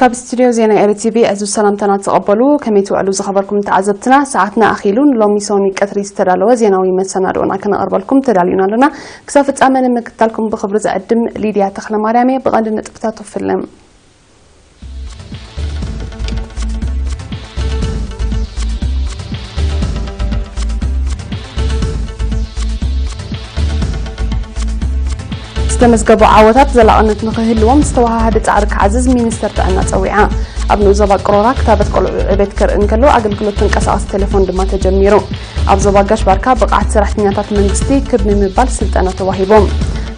ካብ ስቱድዮ ዜና ኤሪ ቲቪ ዕዙዝ ሰላምታና ተቐበሉ። ከመይ ትውዕሉ ዝኸበርኩም ተዓዘብትና? ሰዓትና ኣኺሉ ንሎሚ ሰውኒ ቀትሪ ዝተዳለወ ዜናዊ መሰናድኦና ከነቐርበልኩም ተዳልዩና ኣለና። ክሳብ ፍጻመ ንምክትታልኩም ብኽብሪ ዝዕድም ሊድያ ተኽለማርያም እየ። ብቐንዲ ነጥብታቱ ፍልም። ዝተመዝገቡ ዓወታት ዘላቕነት ንኽህልዎም ዝተወሃሃደ ጻዕሪ ክዓዝዝ ሚኒስተር ጥዕና ጸዊዓ። ኣብ ንኡስ ዞባ ቅሮራ ክታበት ቆልዑ ዕቤት ከርኢ እንከሎ ኣገልግሎት ተንቀሳቓሲ ቴሌፎን ድማ ተጀሚሩ። ኣብ ዞባ ጋሽ ባርካ ብቕዓት ሰራሕተኛታት መንግስቲ ክብ ንምባል ስልጠና ተዋሂቦም።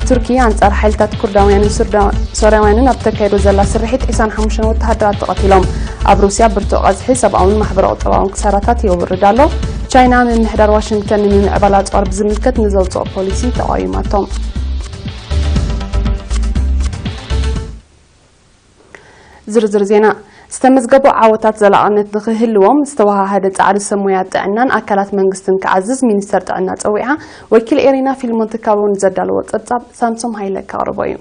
ቱርኪ ኣንጻር ሓይልታት ኩርዳውያንን ሱርዳ-፣ ሶርያውያንን ኣብ ተካይዶ ዘላ ስርሒት ዕስራን ሓሙሽተን ወተሃደራት ተቐቲሎም። ኣብ ሩስያ ብርቱዕ ቀዝሒ ሰብኣውን ማሕበረ ቁጠባውን ክሳራታት የውርድ ኣሎ። ቻይና ምምሕዳር ዋሽንግተን ንምምዕባል ኣጽዋር ብዝምልከት ንዘውጽኦ ፖሊሲ ተቓዊማቶም። ዝርዝር ዜና። ዝተመዝገቡ ዓወታት ዘላቕነት ንኽህልዎም ዝተወሃሃደ ጻዕሪ ሰብ ሞያ ጥዕናን ኣካላት መንግስትን ክዓዝዝ ሚኒስተር ጥዕና ጸዊዓ። ወኪል ኤሪና ፊልሞን ትካቦ ንዘዳለዎ ጸብጻብ ሳምሶም ሃይለ ከቕርቦ እዩ።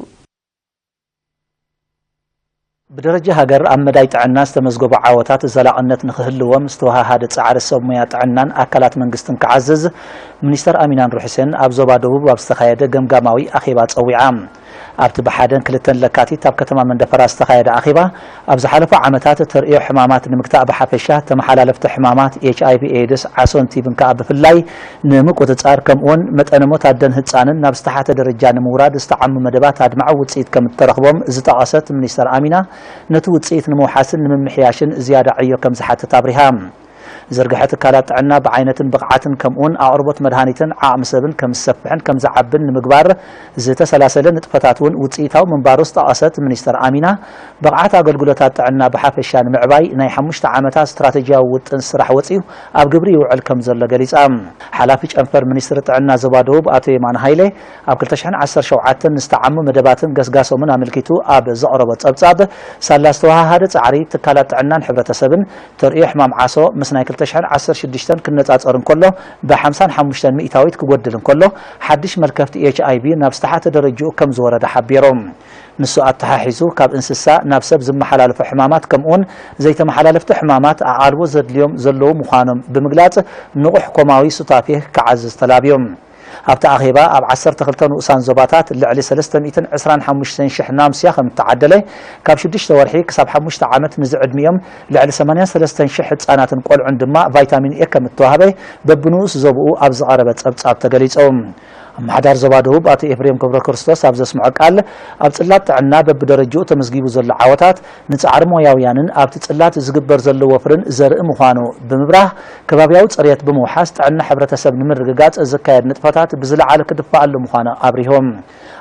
ብደረጃ ሃገር ኣብ መዳይ ጥዕና ዝተመዝገቡ ዓወታት ዘላቕነት ንኽህልዎም ዝተወሃሃደ ጻዕሪ ሰብ ሞያ ጥዕናን ኣካላት መንግስትን ክዓዝዝ ሚኒስተር ኣሚን ኣምር ሑሴን ኣብ ዞባ ደቡብ ኣብ ዝተኻየደ ገምጋማዊ ኣኼባ ጸዊዓ። ኣብቲ ብሓደን ክልተን ለካቲት ኣብ ከተማ መንደፈራ ዝተኻየደ ኣኼባ፣ ኣብ ዝሓለፉ ዓመታት ተርእዮ ሕማማት ንምግታእ ብሓፈሻ፣ ተመሓላለፍቲ ሕማማት ኤች ኣይ ቪ ኤድስ፣ ዓሶን ቲብን ከኣ ብፍላይ ንምቁጽጻር፣ ከምኡውን መጠነ ሞት ኣደን ህጻንን ናብ ዝተሓተ ደረጃ ንምውራድ ዝተዓሙ መደባት ኣድማዒ ውጽኢት ከም እተረኽቦም ዝጠቐሰት ሚኒስተር ኣሚና፣ ነቲ ውጽኢት ንምውሓስን ንምምሕያሽን ዝያዳ ዕዮ ከም ዝሓትት ኣብሪሃ። ዝርግሐ ትካላት ጥዕና ብዓይነትን ብቕዓትን ከምኡውን ኣቕርቦት መድሃኒትን ዓቕሚ ሰብን ከም ዝሰፍሕን ከም ዝዓብን ንምግባር ዝተሰላሰለ ንጥፈታት እውን ውጽኢታዊ ምንባሩ ዝጠቐሰት ሚኒስተር ኣሚና፣ ብቕዓት ኣገልግሎታት ጥዕና ብሓፈሻ ንምዕባይ ናይ ሓሙሽተ ዓመታት ስትራተጂያዊ ውጥን ስራሕ ወጺኡ ኣብ ግብሪ ይውዕል ከም ዘሎ ገሊጻ። ሓላፊ ጨንፈር ሚኒስትሪ ጥዕና ዞባ ደቡብ ኣቶ የማነ ሃይለ፣ ኣብ ክልተ ሽሕን ዓሰርተ ሸውዓተን ንዝተዓሙ መደባትን ገስጋሶምን ኣመልኪቱ ኣብ ዘቕረቦ ጸብጻብ፣ ሳላ ዝተወሃሃደ ጻዕሪ ትካላት ጥዕናን ሕብረተሰብን፣ ተርእዮ ሕማም ዓሶ ምስ ናይ ክልተ ሽሕን ዓሰርተ ሽዱሽተን ክነጻጸር እንከሎ፣ ብሓምሳን ሓሙሽተን ሚእታዊት ክጎድል እንከሎ፣ ሓድሽ መልከፍቲ ኤች ኣይ ቪ ናብ ዝተሓተ ደረጅኡ ከም ዝወረደ ሓቢሩ። ንሱ ኣተሓሒዙ፣ ካብ እንስሳ ናብ ሰብ ዝመሓላለፉ ሕማማት ከምኡውን ዘይተመሓላለፍቲ ሕማማት ኣቓልቦ ዘድልዮም ዘለዉ ምዃኖም ብምግላጽ፣ ንቑሕ ኮማዊ ሱታፌ ክዓዝዝ ተላብዮም። ኣብቲ ኣኼባ፣ ኣብ ዓሰርተ ክልተ ንኡሳን ዞባታት ልዕሊ ሰለስተ ሚእትን ዕስራን ሓሙሽተን ሽሕ ናምስያ ከም እተዓደለ፣ ካብ ሽዱሽተ ወርሒ ክሳብ ሓሙሽተ ዓመት ንዝዕድሚኦም ልዕሊ ሰማንያን ሰለስተን ሽሕ ህጻናትን ቆልዑን ድማ ቫይታሚን ኤ ከም እተዋህበ በብንኡስ ዞባኡ ኣብ ዝቐረበ ጸብጻብ ተገሊጹ። ኣመሓዳሪ ዞባ ደቡብ ኣቶ ኤፍሬም ገብረክርስቶስ ኣብ ዘስምዖ ቃል፣ ኣብ ጽላት ጥዕና በብደረጃኡ ተመዝጊቡ ዘሎ ዓወታት ንጻዕሪ ሞያውያንን ኣብቲ ጽላት ዝግበር ዘሎ ወፍርን ዘርኢ ምዃኑ ብምብራህ፣ ከባብያዊ ጽሬት ብምውሓስ ጥዕና ሕብረተሰብ ንምርግጋጽ ዝካየድ ንጥፈታት ብዝለዓለ ክድፋኣሉ ምዃኑ ኣብሪሆም።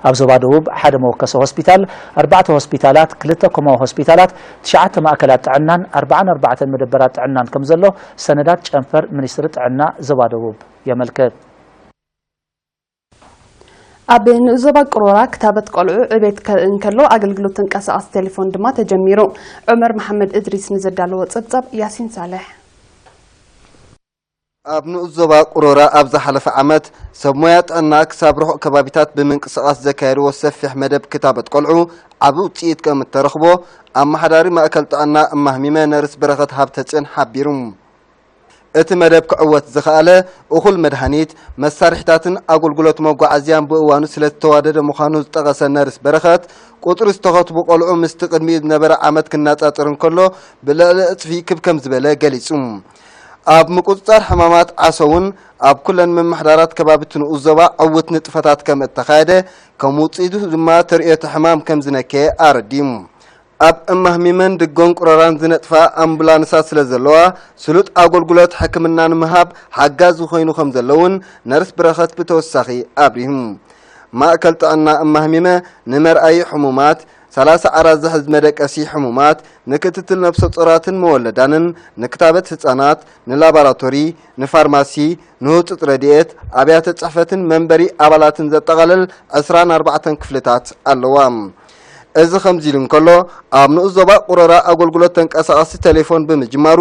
ኣብ ዞባ ደቡብ ሓደ መወከሲ ሆስፒታል፣ ኣርባዕተ ሆስፒታላት፣ ክልተ ኮማዊ ሆስፒታላት፣ ትሽዓተ ማእከላት ጥዕናን ኣርባዓን ኣርባዕተን መደበራት ጥዕናን ከም ዘሎ ሰነዳት ጨንፈር ሚኒስትሪ ጥዕና ዞባ ደቡብ የመልክት። ኣብ ንኡስ ዞባ ቅሮራ ክታበት ቆልዑ ዕቤት ከርኢ እንከሎ ኣገልግሎት ተንቀሳቓሲ ቴሌፎን ድማ ተጀሚሩ። ዑመር መሓመድ እድሪስ ንዘዳለዎ ጸብጻብ ያሲን ሳልሕ። ኣብ ንኡስ ዞባ ቅሮራ ኣብ ዝሓለፈ ዓመት ሰብ ሞያ ጥዕና ክሳብ ርሑቕ ከባቢታት ብምንቅስቓስ ዘካየድዎ ሰፊሕ መደብ ክታበት ቆልዑ ዓቢ ውጽኢት ከም እተረኽቦ ኣመሓዳሪ ማእከል ጥዕና እማህሚመ ነርስ በረኸት ሃብተጽዮን ሓቢሩ። እቲ መደብ ክዕወት ዝኸኣለ፣ እኹል መድሃኒት፣ መሳርሒታትን ኣገልግሎት መጓዓዝያን ብእዋኑ ስለ ዝተዋደደ ምዃኑ ዝጠቐሰ ነርስ በረኸት፣ ቁጽሪ ዝተኸትቡ ቆልዑ ምስቲ ቅድሚኡ ዝነበረ ዓመት ክነጻጸር እንከሎ፣ ብልዕሊ እጽፊ ክብ ከም ዝበለ ገሊጹ። ኣብ ምቁጽጻር ሕማማት ዓሶ እውን ኣብ ኩለን ምምሕዳራት ከባቢ እቲ ንኡስ ዞባ ዕዉት ንጥፈታት ከም እተኻየደ፣ ከም ውጽኢቱ ድማ ተርእዮተ ሕማም ከም ዝነከየ ኣረዲኡ። ኣብ እማህሚመን ድጎን ቅሮራን ዝነጥፋ ኣምቡላንሳት ስለ ዘለዋ፣ ስሉጥ ኣገልግሎት ሕክምና ንምሃብ ሓጋዚ ኮይኑ ከም ዘሎ እውን ነርስ ብረኸት ብተወሳኺ ኣብሪሁ። ማእከል ጥዕና እማህሚመ ንመርኣዪ ሕሙማት፣ ሰላሳ ኣራዝሕ መደቀሲ ሕሙማት፣ ንክትትል ነብሰ ጾራትን መወለዳንን፣ ንክታበት ህጻናት፣ ንላቦራቶሪ፣ ንፋርማሲ፣ ንህጹጽ ረድኤት፣ ኣብያተ ጽሕፈትን መንበሪ ኣባላትን ዘጠቓልል ዕስራን ኣርባዕተን ክፍልታት ኣለዋ። እዚ ከምዚ ኢሉ እንከሎ፣ ኣብ ንኡስ ዞባ ቁረራ ኣገልግሎት ተንቀሳቓሲ ቴሌፎን ብምጅማሩ፣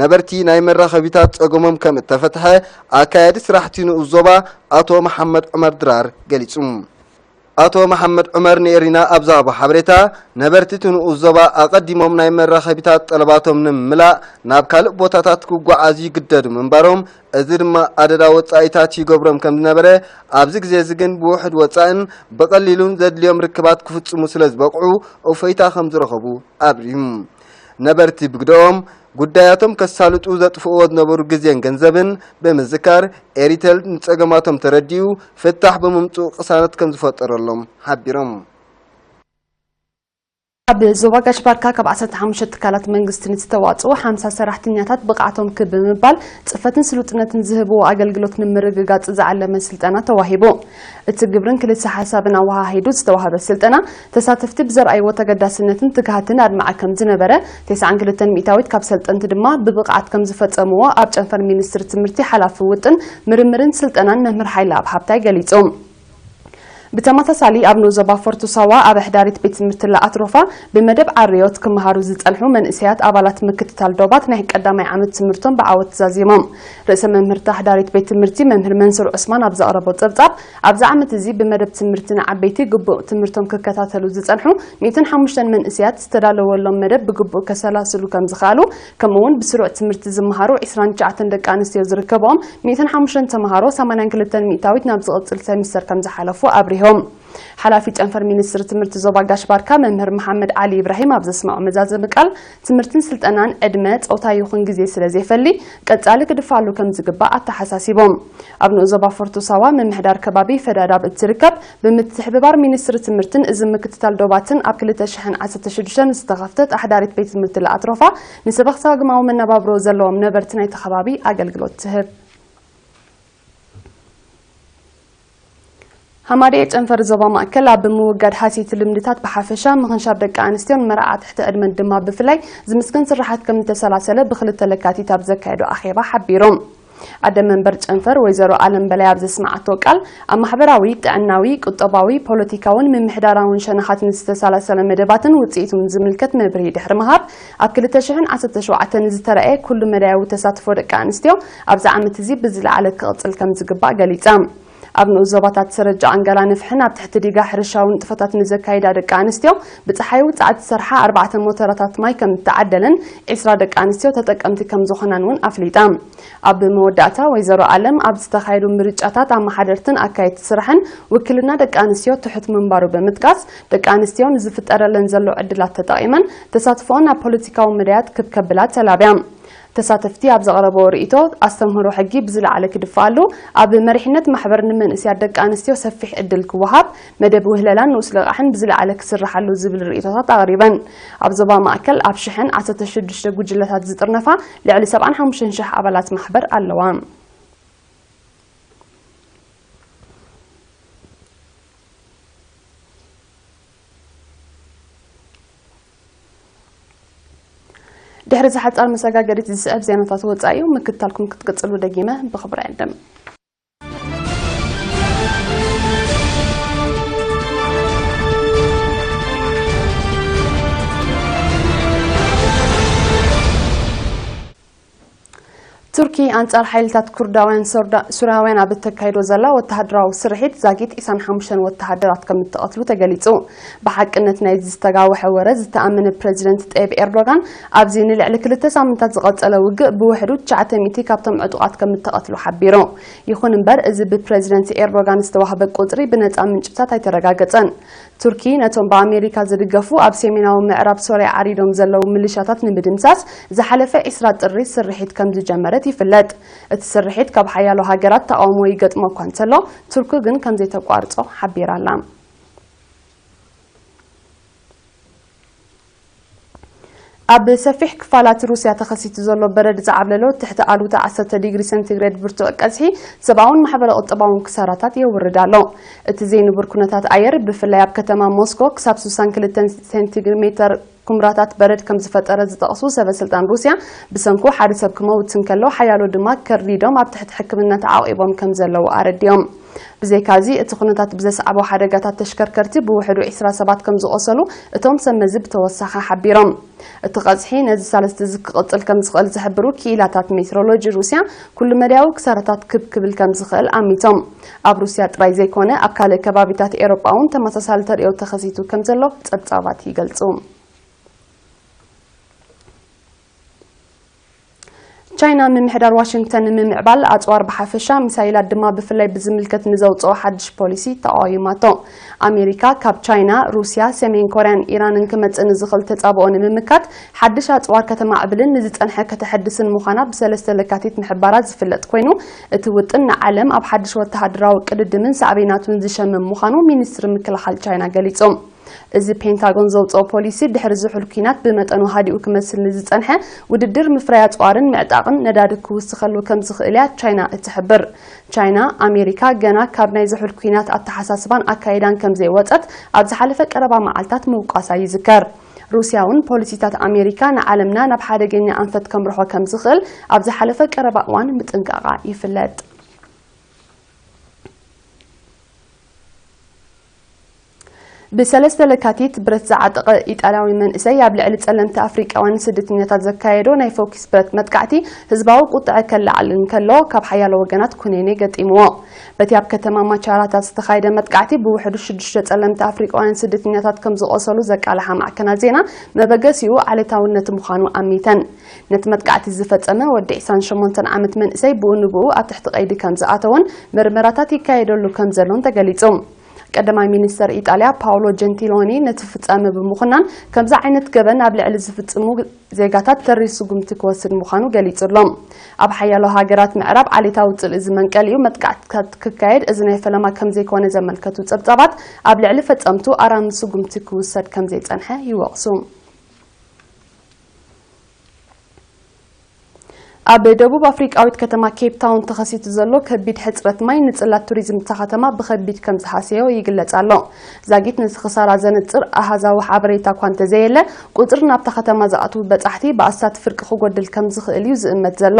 ነበርቲ ናይ መራኸቢታት ጸገሞም ከም እተፈትሐ ኣካያዲ ስራሕቲ ንኡስ ዞባ ኣቶ መሓመድ ዑመር ድራር ገሊጹ። ኣቶ መሓመድ ዑመር ንኤሪና ኣብ ዝሃቦ ሓበሬታ፣ ነበርቲ እቲ ንኡስ ዞባ ኣቐዲሞም ናይ መራኸቢታት ጠለባቶም ንምምላእ ናብ ካልእ ቦታታት ክጓዓዙ ይግደዱ ምንባሮም፣ እዚ ድማ ኣደዳ ወጻኢታት ይገብሮም ከም ዝነበረ፣ ኣብዚ ግዜ እዚ ግን ብውሑድ ወጻእን ብቐሊሉን ዘድልዮም ርክባት ክፍጽሙ ስለ ዝበቕዑ እፎይታ ከም ዝረኸቡ ኣብሪሁ። ነበርቲ ብግደኦም፣ ጉዳያቶም ከሳልጡ ዘጥፍእዎ ዝነበሩ ግዜን ገንዘብን ብምዝካር፣ ኤሪቴል ንጸገማቶም ተረዲኡ ፍታሕ ብምምጽኡ ቅሳነት ከም ዝፈጠረሎም ሓቢሮም። ኣብ ዞባ ጋሽ ባርካ ካብ ዓሰርተ ሓሙሽተ ትካላት መንግስቲ ንዝተዋጽኡ ሓምሳ ሰራሕተኛታት ብቕዓቶም ክብ ብምባል ጽፈትን ስሉጥነትን ዝህብዎ ኣገልግሎት ንምርግጋጽ ዝዓለመ ስልጠና ተዋሂቡ። እቲ ግብርን ክልሰ ሓሳብን ኣወሃሂዱ ዝተዋህበ ስልጠና፣ ተሳተፍቲ ብዘርኣይዎ ተገዳስነትን ትግሃትን ኣድማዒ ከም ዝነበረ፣ ተስዓን ክልተን ሚእታዊት ካብ ሰልጠንቲ ድማ ብብቕዓት ከም ዝፈጸምዎ ኣብ ጨንፈር ሚኒስትሪ ትምህርቲ ሓላፊ ውጥን፣ ምርምርን ስልጠናን መምህር ሓይለ ኣብ ሃብታይ ገሊጹ። ብተመሳሳሊ ኣብ ንኡስ ዞባ ፎርቶ ሳዋ ኣብ ኣሕዳሪት ቤት ትምህርቲ ላኣትሮፋ ብመደብ ዓርዮት ክመሃሩ ዝጸንሑ መንእሰያት ኣባላት ምክትታል ዶባት ናይ ቀዳማይ ዓመት ትምህርቶም ብዓወት ዛዚሞም። ርእሰ መምህር ኣሕዳሪት ቤት ትምህርቲ መምህር መንሱር ዑስማን ኣብ ዘቕረቦ ጸብጻብ፣ ኣብዚ ዓመት እዚ ብመደብ ትምህርቲ ንዓበይቲ ግቡእ ትምህርቶም ክከታተሉ ዝጸንሑ ሚእትን ሓሙሽተን መንእሰያት ዝተዳለወሎም መደብ ብግቡእ ከሰላስሉ ከም ዝኸኣሉ፣ ከምኡ እውን ብስሩዕ ትምህርቲ ዝመሃሩ ዒስራን ትሽዓተን ደቂ ኣንስትዮ ዝርከብኦም ሚእትን ሓሙሽተን ተምሃሮ ሰማንያን ክልተን ሚእታዊት ናብ ዝቕጽል ሰሚስተር ከም ዝሓለፉ ኣብሪሆም። ሓላፊ ጨንፈር ሚኒስትሪ ትምህርቲ ዞባ ጋሽ ባርካ መምህር መሓመድ ዓሊ ኢብራሂም ኣብ ዘስምዖ መዛዘሚ ቃል፣ ትምህርትን ስልጠናን ዕድመ፣ ጾታ ይኹን ግዜ ስለ ዘይፈሊ፣ ቀጻሊ ክድፋሉ ከም ዝግባእ ኣተሓሳሲቦም። ኣብ ንኡስ ዞባ ፎርቶ ሳዋ ምምሕዳር ከባቢ ፈዳድ ኣብ እትርከብ ብምትሕብባር ሚኒስትሪ ትምህርትን እዚ ምክትታል ዶባትን ኣብ ክልተ ሽሕን ዓሰርተ ሽዱሽተን ዝተኸፍተት ኣሕዳሪት ቤት ትምህርቲ ለኣትሮፋ ንሰበኽ ዳግማዊ መነባብሮ ዘለዎም ነበርቲ ናይቲ ከባቢ ኣገልግሎት ትህብ። ሃማደኤ ጨንፈር ዞባ ማእከል ኣብ ምውጋድ ሃሲቲ ልምድታት ብሓፈሻ ምኽንሻብ ደቂ ኣንስትዮን መርዓ ትሕቲ ዕድመን ድማ ብፍላይ ዝምስገን ስራሓት ከም ዝተሰላሰለ ብክልተ ለካቲት ኣብ ዘካየዶ ኣኼባ ሓቢሮም። ኣደ መንበር ጨንፈር ወይዘሮ ኣለም በላይ ኣብ ዘስማዓቶ ቃል፣ ኣብ ማሕበራዊ፣ ጥዕናዊ፣ ቁጠባዊ፣ ፖለቲካውን ምምሕዳራውን ሸነኻት ንዝተሰላሰለ መደባትን ውጽኢቱን ዝምልከት መብርሂ ድሕሪ ምሃብ፣ ኣብ ክልተ ሽሕን ዓሰርተ ሸውዓተን ዝተረኣየ ኩሉ መዳያዊ ተሳትፎ ደቂ ኣንስትዮ ኣብዚ ዓመት እዚ ብዝለዓለ ክቕጽል ከም ዝግባእ ገሊጻ። ኣብ ንኡስ ዞባታት ሰረጃ ኣንጋላ ንፍሕን ኣብ ትሕቲ ዲጋ ሕርሻዊ ንጥፈታት ንዘካይዳ ደቂ ኣንስትዮ ብጸሓይ ውጽዓት ዝሰርሓ ኣርባዕተ ሞተራታት ማይ ከም እተዓደለን ዒስራ ደቂ ኣንስትዮ ተጠቀምቲ ከም ዝኾናን እውን ኣፍሊጣ። ኣብ መወዳእታ ወይዘሮ ኣለም ኣብ ዝተኻየዱ ምርጫታት ኣመሓደርትን ኣካየድቲ ስራሕን ውክልና ደቂ ኣንስትዮ ትሑት ምንባሩ ብምጥቃስ፣ ደቂ ኣንስትዮ ንዝፍጠረለን ዘሎ ዕድላት ተጠቒመን ተሳትፎኦን ኣብ ፖለቲካዊ መዳያት ክብ ከብላ ተላብያ። ተሳተፍቲ ኣብ ዘቕረበዎ ርእይቶ፣ ኣስተምህሮ ሕጊ ብዝለዓለ ክድፋኣሉ፣ ኣብ መሪሕነት ማሕበር ንመንእሰያት ደቂ ኣንስትዮ ሰፊሕ ዕድል ክወሃብ፣ መደብ ውህለላን ንኡስ ልቓሕን ብዝለዓለ ክስርሓሉ ዝብል ርእይቶታት ኣቕሪበን። ኣብ ዞባ ማእከል ኣብ ሽሕን ዓሰርተ ሽዱሽተ ጉጅለታት ዝጥርነፋ ልዕሊ ሰብዓን ሓሙሽተን ሽሕ ኣባላት ማሕበር ኣለዋ። ድሕሪ እዚ ሓጻር መሰጋገሪት ዝስዕብ ዜናታት ወጻኢ እዩ። ምክትታልኩም ክትቅጽሉ ደጊመ ብኽብሪ እዕድም። ቱርኪ ኣንጻር ሓይልታት ኩርዳውያን ሶርዳ-፣ ሱርያውያን ኣብ እተካይዶ ዘላ ወተሃደራዊ ስርሒት ዛጊት ዒስራን ሓሙሽተን ወተሃደራት ከም እትቐትሉ ተገሊጹ። ብሓቅነት ናይዚ ዝተጋወሐ ወረ ዝተኣመነ ፕረዚደንት ጠይብ ኤርዶጋን፣ ኣብዚ ንልዕሊ ክልተ ሳምንታት ዝቐጸለ ውግእ ብውሕዱ ትሽዓተ ሚእቲ ካብቶም ዕጡቓት ከም እተቐትሉ ሓቢሩ። ይኹን እምበር፣ እዚ ብፕረዚደንት ኤርዶጋን ዝተዋህበ ቁጽሪ ብነጻ ምንጭታት ኣይተረጋገጸን። ቱርኪ ነቶም ብኣሜሪካ ዝድገፉ ኣብ ሰሜናዊ ምዕራብ ሶርያ ዓሪዶም ዘለዉ ምልሻታት ንምድምሳስ ዝሓለፈ ዒስራ ጥሪ ስርሒት ከም ዝጀመረት ይፍለጥ። እቲ ስርሒት ካብ ሓያሎ ሃገራት ተቓውሞ ይገጥሞ እኳ እንተሎ፣ ቱርኪ ግን ከም ዘይተቋርጾ ሓቢራ ኣላ። ኣብ ሰፊሕ ክፋላት ሩስያ ተኸሲቱ ዘሎ በረድ ዝዓብለሎ ትሕቲ ኣሉታ ዓሰርተ ዲግሪ ሴንቲግሬድ ብርቱዕ ቀዝሒ ሰብኣውን ማሕበረ-ቁጠባውን ክሳራታት የውርድ ኣሎ። እቲ ዘይንቡር ኩነታት ኣየር ብፍላይ ኣብ ከተማ ሞስኮ ክሳብ ስሳን ክልተን ሴንቲሜተር ኩምራታት በረድ ከም ዝፈጠረ ዝጠቕሱ ሰበ ስልጣን ሩስያ፣ ብሰንኩ ሓደ ሰብ ክመውት እንከሎ ሓያሎ ድማ ከርዲዶም ኣብ ትሕቲ ሕክምና ተዓቒቦም ከም ዘለዉ ኣረዲኦም። ብዘይካዚ እቲ ኩነታት ብዘስዓቦ ሓደጋታት ተሽከርከርቲ ብውሕዱ ዕስራ ሰባት ከም ዝቖሰሉ እቶም ሰብ መዚ ብተወሳኺ ሓቢሮም። እቲ ቀዝሒ ነዚ ሳልስቲ እዚ ክቕጽል ከም ዝኽእል ዝሕብሩ ክኢላታት ሜትሮሎጂ ሩስያ፣ ኩሉ መዳያዊ ክሳራታት ክብ ክብል ከም ዝኽእል ኣሚቶም። ኣብ ሩስያ ጥራይ ዘይኮነ ኣብ ካልእ ከባቢታት ኤውሮጳ እውን ተመሳሳሊ ተርእዮ ተኸሲቱ ከም ዘሎ ጸብጻባት ይገልጹ። ቻይና ምምሕዳር ዋሽንግተን ንምምዕባል ኣጽዋር ብሓፈሻ፣ ሚሳይላት ድማ ብፍላይ ብዝምልከት ንዘውጽኦ ሓድሽ ፖሊሲ ተቓዊማቶ። ኣሜሪካ ካብ ቻይና፣ ሩስያ፣ ሰሜን ኮርያን ኢራንን ክመጽእ ንዝኽእል ተጻብኦ ንምምካት ሓድሽ ኣጽዋር ከተማዕብልን ንዝጸንሐ ከተሐድስን ምዃና ብሰለስተ ለካቲት ምሕባራ ዝፍለጥ ኮይኑ፣ እቲ ውጥን ንዓለም ኣብ ሓድሽ ወተሃደራዊ ቅድድምን ሳዕቤናቱን ዝሸምም ምዃኑ ሚኒስትሪ ምክልኻል ቻይና ገሊጹ። እዚ ፔንታጎን ዘውጽኦ ፖሊሲ ድሕሪ ዝሑል ኲናት ብመጠኑ ሃዲኡ ክመስል ንዝጸንሐ ውድድር ምፍራይ ኣጽዋርን ምዕጣቕን ነዳዲ ክውስኸሉ ከም ዝኽእል እያ ቻይና እትሕብር። ቻይና፣ ኣሜሪካ ገና ካብ ናይ ዝሑል ኲናት ኣተሓሳስባን ኣካይዳን ከም ዘይወጸት ኣብ ዝሓለፈ ቀረባ መዓልታት ምውቃሳ ይዝከር። ሩስያ እውን ፖሊሲታት ኣሜሪካ ንዓለምና ናብ ሓደገኛ ኣንፈት ከምርሖ ከም ዝኽእል ኣብ ዝሓለፈ ቀረባ እዋን ምጥንቃቓ ይፍለጥ። ብሰለስተ ለካቲት ብረት ዝዓጠቐ ኢጣልያዊ መንእሰይ ኣብ ልዕሊ ጸለምቲ ኣፍሪቃውያን ስደተኛታት ዘካየዶ ናይ ፎኪስ ብረት መጥቃዕቲ ህዝባዊ ቁጥዐ ከለዓዕል እንከሎ፣ ካብ ሓያሎ ወገናት ኩነኔ ገጢምዎ። በቲ ኣብ ከተማ ማቻራታ ዝተኻየደ መጥቃዕቲ ብውሕዱ ሽዱሽተ ጸለምቲ ኣፍሪቃውያን ስደተኛታት ከም ዝቖሰሉ ዘቃልሓ ማዕከናት ዜና መበገሲኡ ዓሌታውነት ምዃኑ ኣሚተን። ነቲ መጥቃዕቲ ዝፈጸመ ወዲ ዕስራን ሸሞንተን ዓመት መንእሰይ ብኡ ንብኡ ኣብ ትሕቲ ቀይዲ ከም ዝኣተወን ምርመራታት ይካየደሉ ከም ዘሎን ተገሊጹ። ቀዳማይ ሚኒስተር ኢጣልያ ፓውሎ ጀንቲሎኒ ነቲ ፍጻመ ብምኹናን፣ ከምዚ ዓይነት ገበን ኣብ ልዕሊ ዝፍጽሙ ዜጋታት ተሪር ስጉምቲ ክወስድ ምዃኑ ገሊጹ ኣሎ። ኣብ ሓያሎ ሃገራት ምዕራብ ዓሌታዊ ጽልኢ ዝመንቀሊኡ መጥቃዕትታት ክካየድ እዚ ናይ ፈለማ ከም ዘይኮነ ዘመልከቱ ጸብጻባት፣ ኣብ ልዕሊ ፈጸምቱ ኣራሚ ስጉምቲ ክውሰድ ከም ዘይጸንሐ ይወቕሱ። ኣብ ደቡብ ኣፍሪቃዊት ከተማ ኬፕ ታውን ተኸሲቱ ዘሎ ከቢድ ሕጽረት ማይ ንጽላት ቱሪዝም እታ ከተማ ብኸቢድ ከም ዝሃሰዮ ይግለጽ ኣሎ። ዛጊት ነቲ ክሳራ ዘነጽር ኣሃዛዊ ሓበሬታ እኳ እንተዘየለ፣ ቁጽሪ ናብታ ከተማ ዝኣትዉ በጻሕቲ ብኣስታት ፍርቂ ክጎድል ከም ዝኽእል እዩ ዝእመት ዘሎ።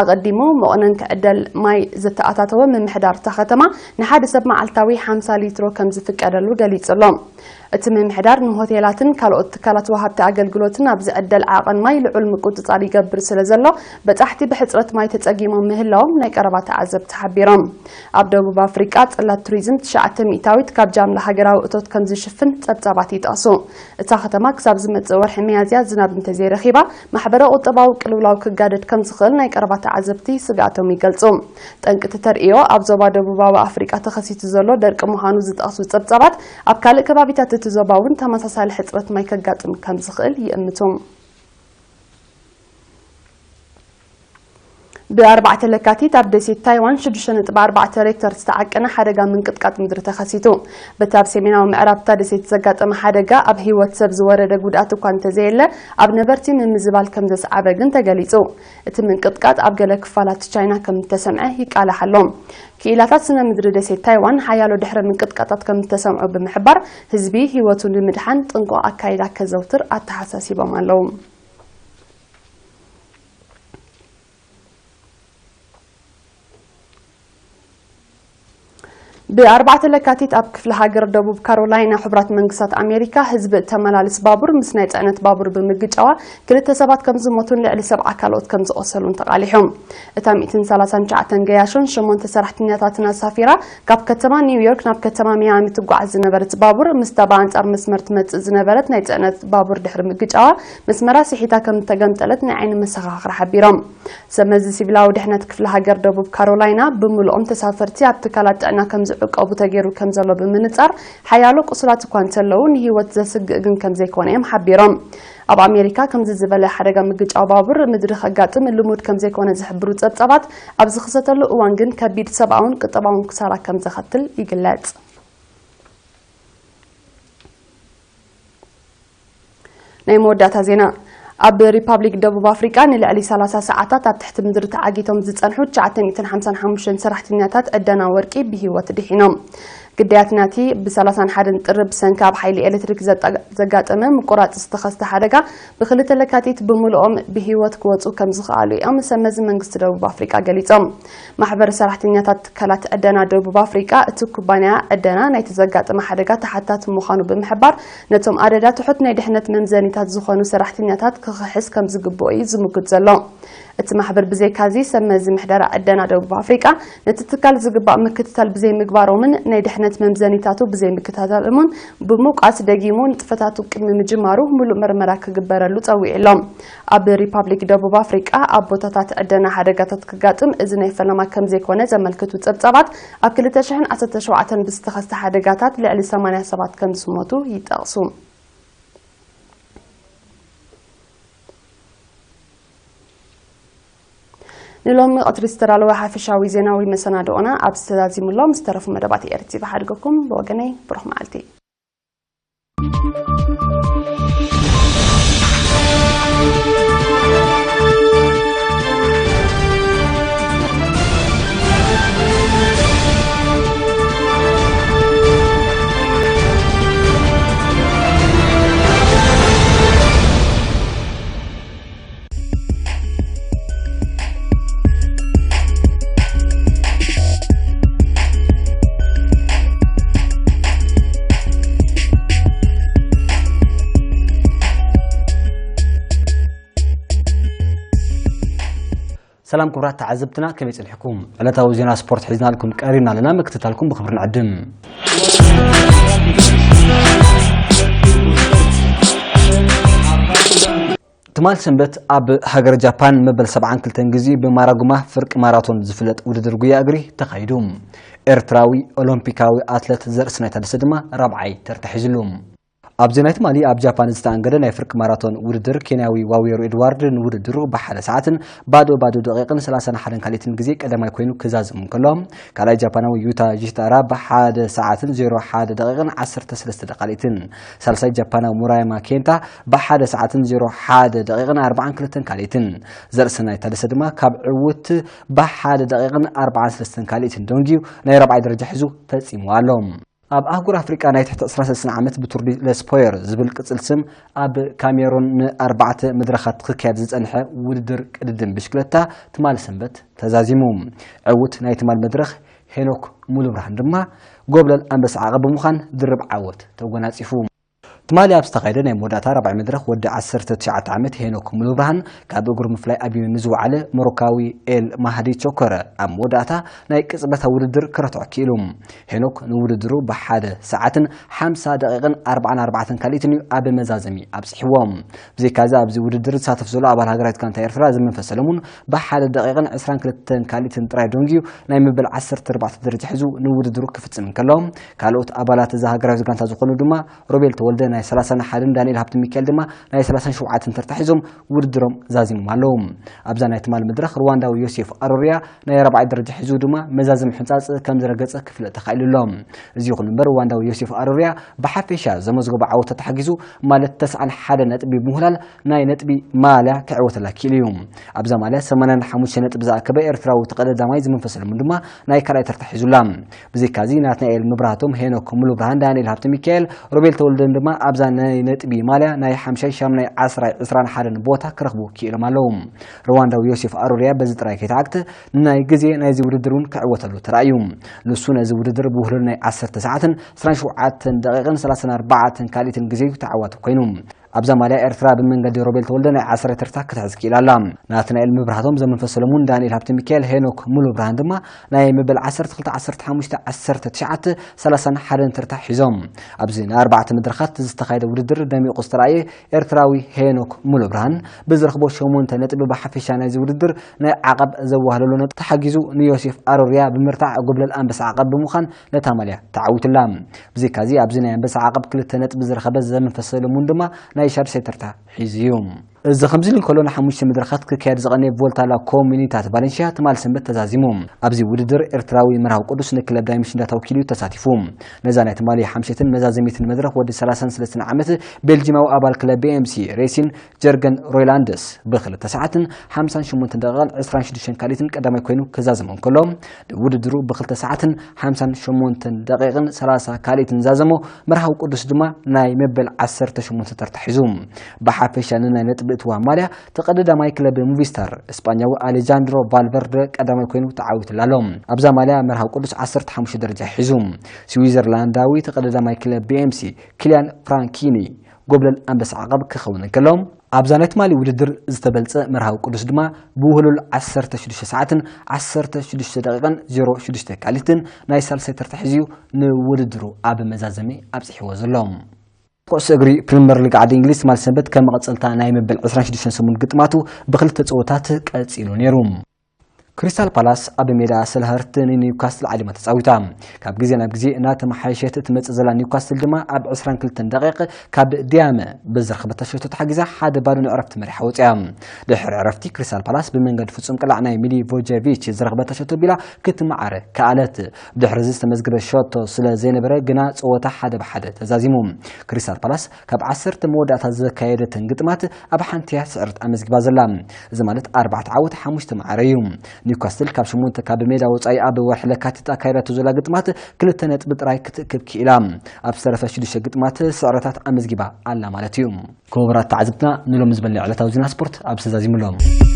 ኣቐዲሙ መቑነን ክዕደል ማይ ዘተኣታተወ ምምሕዳር እታ ከተማ ንሓደ ሰብ መዓልታዊ ሓምሳ ሊትሮ ከም ዝፍቀደሉ ገሊጹ ኣሎ። እቲ ምምሕዳር ንሆቴላትን ካልኦት ትካላት ወሃብቲ ኣገልግሎትን ኣብ ዝዕደል ዓቐን ማይ ልዑል ምቁጽጻር ይገብር ስለ ዘሎ፣ በጻሕቲ ብሕጽረት ማይ ተጸጊሞም ምህላዎም ናይ ቀረባ ተዓዘብቲ ሓቢሮም። ኣብ ደቡብ ኣፍሪቃ፣ ጽላት ቱሪዝም ትሽዓተ ሚእታዊት ካብ ጃምላ ሃገራዊ እቶት ከም ዝሽፍን ጸብጻባት ይጠቕሱ። እታ ከተማ ክሳብ ዝመጽእ ወርሒ ሚያዝያ ዝናብ እንተዘይረኺባ፣ ማሕበረ ቁጠባዊ ቅልውላው ክጋደድ ከም ዝኽእል ናይ ቀረባ ተዓዘብቲ ስግኣቶም ይገልጹ። ጠንቂ እቲ ተርእዮ ኣብ ዞባ ደቡባዊ ኣፍሪቃ ተኸሲቱ ዘሎ ደርቂ ምዃኑ ዝጠቕሱ ጸብጻባት፣ ኣብ ካልእ ከባቢታት እቲ ዞባ እውን ተመሳሳሊ ሕጽረት ማይ ከጋጥም ከም ዝኽእል ይእምቱ። ብኣርባዕተ ለካቲት ኣብ ደሴት ታይዋን ሽዱሽተ ነጥቢ ኣርባዕተ ሬክተር ዝተዓቀነ ሓደጋ ምንቅጥቃጥ ምድሪ ተኸሲቱ። በቲ ኣብ ሰሜናዊ ምዕራብ እታ ደሴት ዘጋጠመ ሓደጋ ኣብ ህይወት ሰብ ዝወረደ ጉድኣት እኳ እንተዘየለ፣ ኣብ ነበርቲ ምምዝባል ከም ዘስዓበ ግን ተገሊጹ። እቲ ምንቅጥቃጥ ኣብ ገለ ክፋላት ቻይና ከም እተሰምዐ ይቃላሕ ኣሎ። ክኢላታት ስነ ምድሪ ደሴት ታይዋን ሓያሎ ድሕረ ምንቅጥቃጣት ከም እተሰምዑ ብምሕባር፣ ህዝቢ ህይወቱ ንምድሓን ጥንቁቕ ኣካይዳ ከዘውትር ኣተሓሳሲቦም ኣለዉ። ብኣርባዕተ ለካቲት ኣብ ክፍለ ሃገር ደቡብ ካሮላይና ሕቡራት መንግስታት ኣሜሪካ ህዝቢ እተመላልስ ባቡር ምስ ናይ ጽዕነት ባቡር ብምግጫዋ ክልተ ሰባት ከም ዝሞቱን ልዕሊ ሰብዓ ካልኦት ከም ዝቖሰሉን ተቓሊሖም። እታ ሚእትን ሰላሳን ትሽዓተን ገያሾን ሸሞንተ ሰራሕተኛታትን ኣሳፊራ ካብ ከተማ ኒውዮርክ ናብ ከተማ ሚያሚ ትጓዓዝ ዝነበረት ባቡር፣ ምስታ ብኣንጻር መስመር ትመጽእ ዝነበረት ናይ ጽዕነት ባቡር ድሕሪ ምግጫዋ፣ መስመራ ስሒታ ከም እተገምጠለት ናይ ዓይኒ መሰኻኽር ሓቢሮም። ሰመዚ ሲቪላዊ ድሕነት ክፍለ ሃገር ደቡብ ካሮላይና፣ ብምሉኦም ተሳፈርቲ ኣብ ትካላት ጥዕና ከም ዝዕቀቡ ተገይሩ ከም ዘሎ ብምንጻር፣ ሓያሎ ቁሱላት እኳ እንተለዉ፣ ንህይወት ዘስግእ ግን ከም ዘይኮነ እዮም ሓቢሮም። ኣብ ኣሜሪካ ከምዚ ዝበለ ሓደጋ ምግጫው ባቡር ምድሪ ከጋጥም ልሙድ ከም ዘይኮነ ዝሕብሩ ጸብጻባት፣ ኣብ ዝኽሰተሉ እዋን ግን ከቢድ ሰብኣውን ቁጠባውን ክሳራ ከም ዘኸትል ይግለጽ። ናይ መወዳእታ ዜና። ኣብ ሪፓብሊክ ደቡብ ኣፍሪቃ ንልዕሊ ሰላሳ ሰዓታት ኣብ ትሕቲ ምድሪ ተዓጊቶም ዝጸንሑ ትሽዓተ ሚእትን ሓምሳን ሓሙሽተን ሰራሕተኛታት ዕደና ወርቂ ብህይወት ድሒኖም። ግዳያት ናቲ ብ31 ጥሪ ብሰንኪ ኣብ ሓይሊ ኤሌክትሪክ ዘጣ-፣ ዘጋጠመ ምቁራጽ ዝተኸስተ ሓደጋ ብክልተ ለካቲት ብምልኦም ብህይወት ክወጹ ከም ዝኽኣሉ እዮም ሰመዚ መንግስቲ ደቡብ ኣፍሪቃ ገሊጾም። ማሕበር ሰራሕተኛታት ትካላት ዕደና ደቡብ ኣፍሪቃ እቲ ኩባንያ ዕደና ናይቲ ዘጋጠመ ሓደጋ ተሓታቲ ምዃኑ ብምሕባር ነቶም ኣደዳ ትሑት ናይ ድሕነት መምዘኒታት ዝኾኑ ሰራሕተኛታት ክኽሕስ ከም ዝግብኦ እዩ ዝምጉት ዘሎ። እቲ ማሕበር ብዘይካዚ ሰብ መዚ ምሕደራ ዕደና ደቡብ ኣፍሪቃ ነቲ ትካል ዝግባእ ምክትታል ብዘይምግባሮምን ናይ ድሕነት መምዘኒታቱ ብዘይምክትታሎምን ብምውቃስ ደጊሙ ንጥፈታቱ ቅድሚ ምጅማሩ ሙሉእ መርመራ ክግበረሉ ጸዊዑ ኣሎ። ኣብ ሪፓብሊክ ደቡብ ኣፍሪቃ ኣብ ቦታታት ዕደና ሓደጋታት ክጋጥም እዚ ናይ ፈለማ ከም ዘይኮነ ዘመልክቱ ጸብጻባት ኣብ ክልተ ሽሕን ዓሰርተ ሸውዓተን ብዝተኸስተ ሓደጋታት ልዕሊ ሰማንያ ሰባት ከም ዝሞቱ ይጠቕሱ። ንሎሚ ቀትሪ ዝተዳለወ ሓፈሻዊ ዜናዊ መሰናድኦና ኣብዚ ተዛዚሙ ኣሎ። ምስ ተረፉ መደባት ኤር ቲ ቪ ሓድገኩም። ብወገነይ ብሩኽ መዓልቲ። ሰላም ክቡራት ተዓዘብትና፣ ከመይ ጸኒሕኩም? ዕለታዊ ዜና ስፖርት ሒዝናልኩም ቀሪብና ኣለና፣ ምክትታልኩም ብኽብሪ ንዕድም። ትማል ሰንበት ኣብ ሃገረ ጃፓን መበል ሰብዓን ክልተን ግዜ ብማራጉማ ፍርቂ ማራቶን ዝፍለጥ ውድድር ጉያ እግሪ ተኻይዱ። ኤርትራዊ ኦሎምፒካዊ ኣትለት ዘርእስናይ ታደሰ ድማ ራብዓይ ተርታ ሒዝሉ። ኣብዚ ናይ ትማሊ ኣብ ጃፓን ዝተኣንገደ ናይ ፍርቂ ማራቶን ውድድር፣ ኬንያዊ ዋዌሩ ኤድዋርድ ንውድድሩ ብሓደ ሰዓትን ባዶ ባዶ ደቂቕን ሰላሳን ሓደን ካልኢትን ግዜ ቀዳማይ ኮይኑ ክዛዝም እንከሎ፣ ካልኣይ ጃፓናዊ ዩታ ጂሽታራ ብሓደ ሰዓትን ዜሮ ሓደ ደቂቕን ዓሰርተ ሰለስተ ካልኢትን፣ ሳልሳይ ጃፓናዊ ሙራያማ ኬንታ ብሓደ ሰዓትን ዜሮ ሓደ ደቂቕን ኣርባዓን ክልተን ካልኢትን፣ ዘርእሰናይ ታደሰ ድማ ካብ ዕውት ብሓደ ደቂቕን ኣርባዓን ሰለስተን ካልኢትን ደንጊዩ ናይ ራብዓይ ደረጃ ሒዙ ፈጺሙ ኣሎ። ኣብ ኣህጉር ኣፍሪቃ ናይ ትሕቲ ዕስራን ሰለስተን ዓመት ብቱር ዲ ለስፖየር ዝብል ቅጽል ስም ኣብ ካሜሩን ንኣርባዕተ መድረኻት ክካየድ ዝጸንሐ ውድድር ቅድድም ብሽክለታ ትማል ሰንበት ተዛዚሙ። ዕውት ናይ ትማል መድረኽ ሄኖክ ሙሉብርሃን ድማ ጎብለል ኣንበሳ ዓቐብ ብምዃን ድርብ ዓወት ተጎናጺፉ። ትማሊ ኣብ ዝተኻየደ ናይ መወዳእታ ራብዓይ መድረኽ ወዲ ዓሰርተ ትሽዓተ ዓመት ሄኖክ ሙሉብርሃን ካብ እግሩ ምፍላይ ኣብዩ ንዝወዓለ ሞሮካዊ ኤል ማህዲ ቾከረ ኣብ መወዳእታ ናይ ቅጽበታዊ ውድድር ክረትዖ ክኢሉ። ሄኖክ ንውድድሩ ብሓደ ሰዓትን ሓምሳ ደቂቕን ኣርባዓን ኣርባዕተን ካልኢትን እዩ ኣብ መዛዘሚ ኣብጽሕዎ። ብዘይካዚ ኣብዚ ውድድር ዝሳተፍ ዘሎ ኣባል ሃገራዊት ጋንታ ኤርትራ ዘመንፈ ሰለሙን ብሓደ ደቂቕን ዕስራን ክልተን ካልኢትን ጥራይ ደንጊዩ ናይ መበል ዓሰርተ ኣርባዕተ ደረጃ ሒዙ ንውድድሩ ክፍጽም እንከሎ፣ ካልኦት ኣባላት እዛ ሃገራዊት ጋንታ ዝኾኑ ድማ ሮቤል ተወልደ ናይ ሰላሳን ሓደን ዳንኤል ሃብተሚካኤል ድማ ናይ ሰላሳን ሸውዓተን ተርታ ሒዞም ውድድሮም ዛዚሞም ኣለዉ። ኣብዛ ናይ ትማል መድረኽ ሩዋንዳዊ ዮሴፍ ኣሮሪያ ናይ ራብዓይ ደረጃ ሒዙ ድማ መዛዘሚ ሕንጻጽ ከም ዝረገጸ ክፍለጥ ተኻኢሉ ኣሎ። እዚ ይኹን እምበር ሩዋንዳዊ ዮሴፍ ኣሮሪያ ብሓፈሻ ዘመዝገቦ ዓወት ተታሓጊዙ ማለት ተስዓን ሓደን ነጥቢ ብምውህላል ናይ ነጥቢ ማልያ ክዕወተላ ክኢሉ እዩ። ኣብዛ ማልያ ሰማንያን ሓሙሽተ ነጥቢ ዝኣከበ ኤርትራዊ ተቐዳዳማይ ዝመንፈሰ ለሙን ድማ ናይ ካልኣይ ተርታ ሒዙላ። ብዘይካዚ ናትናኤል መብራህቶም፣ ሄኖክ ሙሉብርሃን፣ ዳንኤል ሃብተሚካኤል፣ ሮቤል ተወልደን ድማ ኣብዛ ናይ ነጥቢ ማልያ ናይ ሓምሻይ፣ ሻምናይ፣ ዓስራይ፣ ዕስራን ሓደን ቦታ ክረኽቡ ክኢሎም ኣለዉ። ሩዋንዳዊ ዮሴፍ ኣሮሪያ በዚ ጥራይ ከይተዓግተ ንናይ ግዜ ናይዚ ውድድር እውን ክዕወተሉ ተራእዩ። ንሱ ነዚ ውድድር ብውህሉል ናይ ዓሰርተ ሰዓትን ዕስራን ሸውዓተን ደቂቕን ሰላሳን ኣርባዕተን ካልኢትን ግዜ ተዓዋቲ ኮይኑ። ኣብዛ ማልያ ኤርትራ ብመንገዲ ሮቤል ተወልደ ናይ ዓሰርተ ተርታ ክትሕዝ ክኢላ ኣላ። ናትናኤል መብራህቶም፣ ዘመንፈስ ሰለሙን፣ ዳንኤል ሃብተሚካኤል፣ ሄኖክ ሙሉብርሃን ድማ ናይ መበል ዓሰርተ ክልተ፣ ዓሰርተ ሓሙሽተ፣ ዓሰርተ ትሽዓተ፣ ሰላሳን ሓደን ተርታ ሒዞም። ኣብዚ ንኣርባዕተ መድረኻት ዝተኻየደ ውድድር ደሚቑ ዝተራእየ ኤርትራዊ ሄኖክ ሙሉብርሃን ብዝረኽቦ ሸሞንተ ነጥቢ ብሓፈሻ ናይዚ ውድድር ናይ ዓቐብ ዘዋህለሉ ነጥቢ ተሓጊዙ ንዮሴፍ ኣሮርያ ብምርታዕ ጎብለል ኣንበሳ ዓቐብ ብምዃን ነታ ማልያ ተዓዊቱላ። ብዘይካዚ ኣብዚ ናይ ኣንበሳ ዓቐብ ክልተ ነጥቢ ዝረኸበ ዘመንፈስ ሰለሙን ድማ ናይ ሻድሻይ ተርታ ሒዙ እዩ። እዚ ከምዚ ኢሉ እንከሎ፣ ንሓሙሽተ መድረኻት ክካየድ ዝቐነየ ቮልታ ላ ኮሚኒታት ቫለንሽያ ትማሊ ሰንበት ተዛዚሙ። ኣብዚ ውድድር ኤርትራዊ መርሃዊ ቅዱስ ንክለብ ዳይመሽንዳ ተወኪሉ ተሳቲፉ። ነዛ ናይ ትማሊ ሓምሸትን መዛዘሚትን መድረኽ ወዲ ሰላሳን ሰለስተን ዓመት ቤልጂማዊ ኣባል ክለብ ቢ ኤም ሲ ሬሲን ጀርገን ሮይላንድስ ብክልተ ሰዓትን ሓምሳን ሸሞንተን ደቂቕን ዕስራን ሽዱሽተን ካልኢትን ቀዳማይ ኮይኑ ክዛዘም እንከሎ፣ ንውድድሩ ብክልተ ሰዓትን ሓምሳን ሸሞንተን ደቂቕን ሰላሳ ካልኢትን ዛዘሞ መርሃዊ ቅዱስ ድማ ናይ መበል ዓሰርተ ሸሞንተ ተርታ ሒዙ። ብሓፈሻ ንናይ ነጥቢ እትዋ ማልያ ተቐዳዳማይ ክለብ ሙቪስታር እስጳኛዊ ኣሌጃንድሮ ቫልቨርደ ቀዳማይ ኮይኑ ተዓዊቱላ ኣሎ። ኣብዛ ማልያ መርሃዊ ቅዱስ ዓሰርተ ሓሙሽተ ደረጃ ሒዙ። ስዊዘርላንዳዊ ተቐዳዳማይ ክለብ ቢ ኤም ሲ ኪልያን ፍራንኪኒ ጎብለል ኣንበሳ ዓቐብ ክኸውን እንከሎ፣ ኣብዛ ናይ ትማሊ ውድድር ዝተበልጸ መርሃዊ ቅዱስ ድማ ብውህሉል ዓሰርተ ሽዱሽተ ሰዓትን ዓሰርተ ሽዱሽተ ደቂቕን ዜሮ ሽዱሽተ ካልኢትን ናይ ሳልሳይ ተርታ ሒዙ ንውድድሩ ኣብ መዛዘሚ ኣብጽሕዎ ዘሎ። ኩዕሶ እግሪ ፕሪምየር ሊግ ዓዲ እንግሊዝ ትማሊ ሰንበት ከም መቐጸልታ ናይ መበል ዕስራን ሽዱሽተን ሰሙን ግጥማቱ ብክልተ ጸወታት ቀጺሉ ነይሩ። ክሪስታል ፓላስ ኣብ ሜዳ ሰልሀርት ንኒውካስትል ዓሊማ ተጻዊታ። ካብ ግዜ ናብ ግዜ እናተመሓየሸት እትመጽእ ዘላ ኒውካስትል ድማ ኣብ ዕስራን ክልተን ደቂቕ ካብ ዲያመ ብዝረኸበታ ሸቶ ተሓጊዛ ሓደ ባዶ ንዕረፍቲ መሪሓ ወጽያ። ድሕሪ ዕረፍቲ ክሪስታል ፓላስ ብመንገዲ ፍጹም ቅላዕ ናይ ሚሊቮጀቪች ዝረኸበታ ሸቶ ቢላ ክትመዓረ ከኣለት። ድሕሪ እዚ ዝተመዝገበ ሸቶ ስለ ዘይነበረ ግና ጸወታ ሓደ ብሓደ ተዛዚሙ። ክሪስታል ፓላስ ካብ ዓሰርተ መወዳእታ ዘካየደተን ግጥማት ኣብ ሓንቲ እያ ስዕረት ኣመዝጊባ ዘላ። እዚ ማለት ኣርባዕተ ዓወት ሓሙሽተ ማዕረ እዩ። ኒውካስትል ካብ ሸሞንተ ካብ ሜዳ ወጻኢ ኣብ ወርሒ ለካቲት ኣካይዳቶ ዘላ ግጥማት ክልተ ነጥቢ ጥራይ ክትእክብ ክኢላ። ኣብ ዝተረፈ ሽዱሽተ ግጥማት ስዕረታት ኣመዝጊባ ኣላ ማለት እዩ። ክቡራት ተዓዘብትና ንሎሚ ዝበልና ዕለታዊ ዜና ስፖርት ኣብ ተዛዚሙሎም።